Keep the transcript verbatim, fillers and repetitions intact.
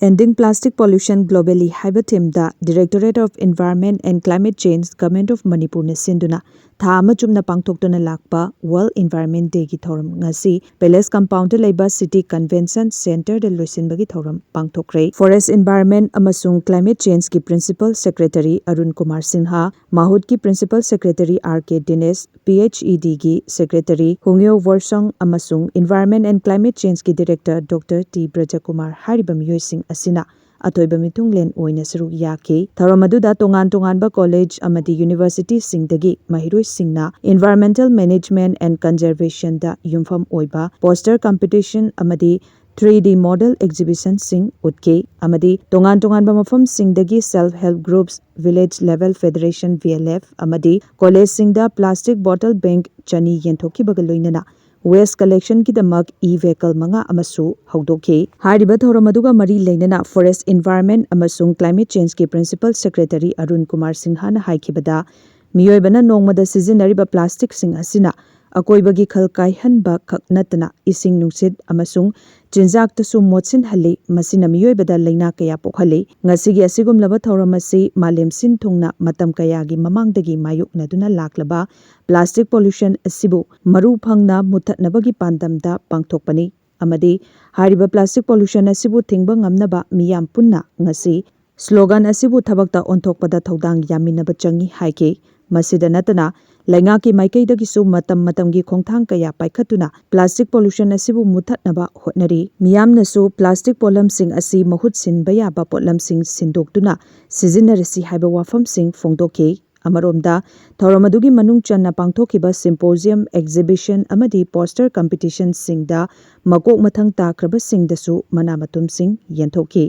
Ending Plastic Pollution Globally ꯍꯥꯏꯕ ꯊꯤꯝꯗ Directorate of Environment and Climate Change, Government of ꯃꯅꯤꯄꯨꯔꯅ ꯁꯤꯟꯗꯨꯅ ꯊꯥ ꯑꯃ ꯆꯨꯞꯅ ꯄꯥꯡꯊꯣꯛꯇꯨꯅ ꯂꯥꯛꯄ World Environment Dayꯒꯤ ꯊꯧꯔꯝ ꯉꯁꯤ Palace Compoundꯗ ꯂꯩꯕ City Convention Centreꯗ ꯂꯣꯏꯁꯤꯟꯕꯒꯤ ꯊꯧꯔꯝ ꯄꯥꯡꯊꯣꯛꯈ꯭ꯔꯦ꯫ Forest Environment ꯑꯃꯁꯨꯡ Climate Changeꯒꯤ Principal Secretary Arun Kumar Sinha, ꯃꯥꯍꯨꯠꯀꯤ Principal Secretary R K Dinesh, PHEDꯒꯤ Secretary ꯍꯨꯡꯌꯣ ꯋꯣꯔꯁꯪ ꯑꯃꯁꯨꯡ Environment and Climate Changeꯒꯤ Director Doctor T ꯕ꯭ꯔꯖꯀꯨꯃꯥꯔ ꯍꯥꯏꯔꯤꯕ ꯃꯤꯑꯣꯏꯁꯤꯡ ꯑꯁꯤꯅ ꯑꯊꯣꯏꯕ ꯃꯤꯊꯨꯡꯂꯦꯟ ꯑꯣꯏꯅ ꯁꯔꯨꯛ ꯌꯥꯈꯤ꯫ ꯊꯧꯔꯝ ꯑꯗꯨꯗ ꯇꯣꯉꯥꯟ ꯇꯣꯉꯥꯟꯕ college ꯑꯃꯗꯤ universityꯁꯤꯡꯗꯒꯤ ꯃꯍꯩꯔꯣꯏꯁꯤꯡꯅ Environmental Management and Conservationꯗ ꯌꯨꯝꯐꯝ ꯑꯣꯏꯕ poster competition ꯑꯃꯗꯤ three D model exhibitionꯁꯤꯡ ꯎꯠꯈꯤ ꯑꯃꯗꯤ ꯇꯣꯉꯥꯟ ꯇꯣꯉꯥꯟꯕ ꯃꯐꯝꯁꯤꯡꯗꯒꯤ Self Help Groups, Village Level Federation, VLF, ꯑꯃꯗꯤ collegeꯁꯤꯡꯗ plastic bottle bank ꯆꯅꯤ ꯌꯦꯟꯊꯣꯛꯈꯤꯕꯒ ꯂꯣꯏꯅꯅ waste collectionꯒꯤꯗꯃꯛ e-vehicle ꯃꯉꯥ ꯑꯃꯁꯨ ꯍꯧꯗꯣꯛꯈꯤ꯫ ꯍꯥꯏꯔꯤꯕ ꯊꯧꯔꯝ ꯑꯗꯨꯒ ꯃꯔꯤ ꯂꯩꯅꯅ Forest Environment ꯑꯃꯁꯨꯡ Climate Changeꯒꯤ Principal Secretary Arun Kumar ꯁꯤꯡꯍꯥꯅ ꯍꯥꯏꯈꯤꯕꯗ, ꯃꯤꯑꯣꯏꯕꯅ ꯅꯣꯡꯃꯗ ꯁꯤꯖꯤꯟꯅꯔꯤꯕ plasticꯁꯤꯡ ꯑꯁꯤꯅ ꯑꯀꯣꯏꯕꯒꯤ ꯈꯜ ꯀꯥꯏꯍꯟꯕ ꯈꯛ ꯅꯠꯇꯅ ꯏꯁꯤꯡ ꯅꯨꯡꯁꯤꯠ ꯑꯃꯁꯨꯡ ꯆꯤꯟꯖꯥꯛꯇꯁꯨ ꯃꯣꯠꯁꯤꯟꯍꯜꯂꯤ꯫ ꯃꯁꯤꯅ ꯃꯤꯑꯣꯏꯕꯗ ꯂꯥꯏꯅꯥ ꯀꯌꯥ ꯄꯣꯛꯍꯜꯂꯤ꯫ ꯉꯁꯤꯒꯤ ꯑꯁꯤꯒꯨꯝꯂꯕ ꯊꯧꯔꯝ ꯑꯁꯤ ꯃꯥꯂꯦꯝ ꯁꯤꯟ ꯊꯨꯡꯅ ꯃꯇꯝ ꯀꯌꯥꯒꯤ ꯃꯃꯥꯡꯗꯒꯤ ꯃꯥꯌꯣꯛꯅꯗꯨꯅ ꯂꯥꯛꯂꯕ plastic pollution ꯑꯁꯤꯕꯨ ꯃꯔꯨ ꯐꯪꯅ ꯃꯨꯠꯊꯠꯅꯕꯒꯤ ꯄꯥꯟꯗꯝꯗ ꯄꯥꯡꯊꯣꯛꯄꯅꯤ ꯑꯃꯗꯤ ꯍꯥꯏꯔꯤꯕ plastic pollution ꯑꯁꯤꯕꯨ ꯊꯤꯡꯕ ꯉꯝꯅꯕ ꯃꯤꯌꯥꯝ ꯄꯨꯟꯅ ꯉꯁꯤ slogan ꯑꯁꯤꯕꯨ ꯊꯕꯛꯇ ꯑꯣꯟꯊꯣꯛꯄꯗ ꯊꯧꯗꯥꯡ ꯌꯥꯃꯤꯟꯅꯕ ꯆꯪꯏ ꯍꯥꯏꯈꯤ꯫ ꯃꯁꯤꯗ ꯅꯠꯇꯅ ꯂꯩꯉꯥꯛꯀꯤ ꯃꯥꯏꯀꯩꯗꯒꯤꯁꯨ ꯃꯇꯝ ꯃꯇꯝꯒꯤ ꯈꯣꯡꯊꯥꯡ ꯀꯌꯥ ꯄꯥꯏꯈꯠꯇꯨꯅ plastic pollution ꯑꯁꯤꯕꯨ ꯃꯨꯠꯊꯠꯅꯕ ꯍꯣꯠꯅꯔꯤ꯫ ꯃꯤꯌꯥꯝꯅꯁꯨ plastic ꯄꯣꯠꯂꯝꯁꯤꯡ ꯑꯁꯤ ꯃꯍꯨꯠ ꯁꯤꯟꯕ ꯌꯥꯕ ꯄꯣꯠꯂꯝꯁꯤꯡ ꯁꯤꯟꯗꯣꯛꯇꯨꯅ ꯁꯤꯖꯤꯟꯅꯔꯁꯤ ꯍꯥꯏꯕ ꯋꯥꯐꯝꯁꯤꯡ ꯐꯣꯡꯗꯣꯛꯈꯤ꯫ ꯑꯃꯔꯣꯝꯗ, ꯊꯧꯔꯝ ꯑꯗꯨꯒꯤ ꯃꯅꯨꯡ ꯆꯟꯅ ꯄꯥꯡꯊꯣꯛꯈꯤꯕ symposium, exhibition ꯑꯃꯗꯤ poster competitionꯁꯤꯡꯗ ꯃꯀꯣꯛ ꯃꯊꯪ ꯇꯥꯈ꯭ꯔꯕꯁꯤꯡꯗꯁꯨ ꯃꯅꯥ ꯃꯊꯨꯝꯁꯤꯡ ꯌꯦꯟꯊꯣꯛꯈꯤ꯫